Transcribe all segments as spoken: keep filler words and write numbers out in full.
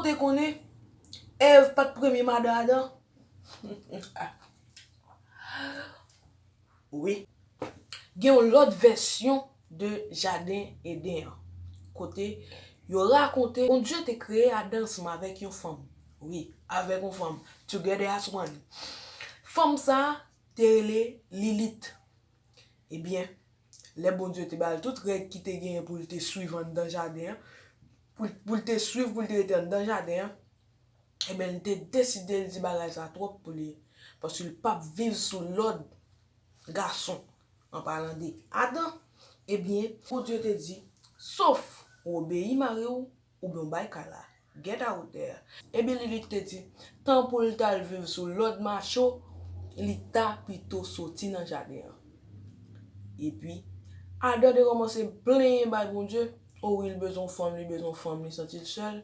Ou te konnen Èv pa t premye madan Adan? Wi. Gen yon lòt vèsyon de jaden Eden an, kote yo rakonte Bondye te kreye Adan ansanm avèk yon fanm. Wi, avèk yon fanm. Together as one. Fanm sa a te rele Lilit. Ebyen, lè Bondye te ba l tout règ ki te genyen pou l te swiv anndan jaden an, pou, pou l te swiv, pou l te rete anndan jaden an, ebyen, li te deside, li di bagay sa twòp pou li, paske li p ap viv sou lòd gason, an palan de Adan. Ebyen, Bondye te di, sof ou obeyi mari w, oubyen w bay kay la. Get out there. Ebyen, Lilit te di, tan pou l t al viv sou lòd macho, li ta pito soti nan jaden an. Epi, Adan te kòmanse plenyen bay Bondye, o wi, li bezwen yon fanm, li bezwen yon fanm, li santi l sèl.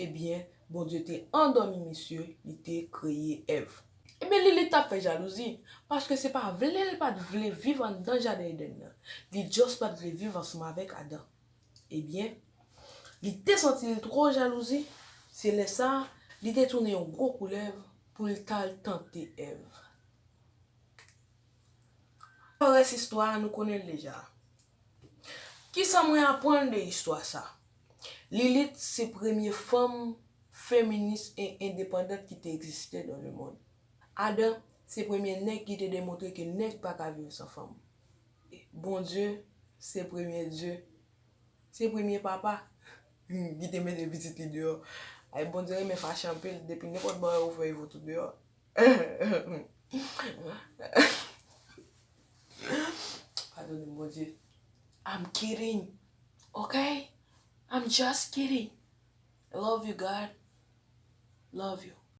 Ebyen, Bondye te andòmi misye, li te kreye Èv. Ebyen, Lilit t ap fè jalouzi, paske se pa vle l pa t vle viv anndan jaden Eden nan. Li just pa t vle viv ansanm avèk Adan. Ebyen, li te santi l twò jalouzi, se lè sa a, li te tounen yon gwo koulèv pou l t al tante Èv. Rès istwa a, nou konnen l deja. Kisa mwen aprann de istwa sa? Lilit se premye fanm feminis e endepandant ki te egziste dans le monde. Adan se premye nèg ki te demontre ke nèg pa ka viv san fanm. Bondye se premye Dye, se premye papa ki te mete pitit li deyò. Ay, Bondye renmen fache anpil, depi nenpòt bagay ou fè, li fout ou deyò. Padone m, Bondye. I'm kidding. Okay? I'm just kidding. Love you, God. Love you.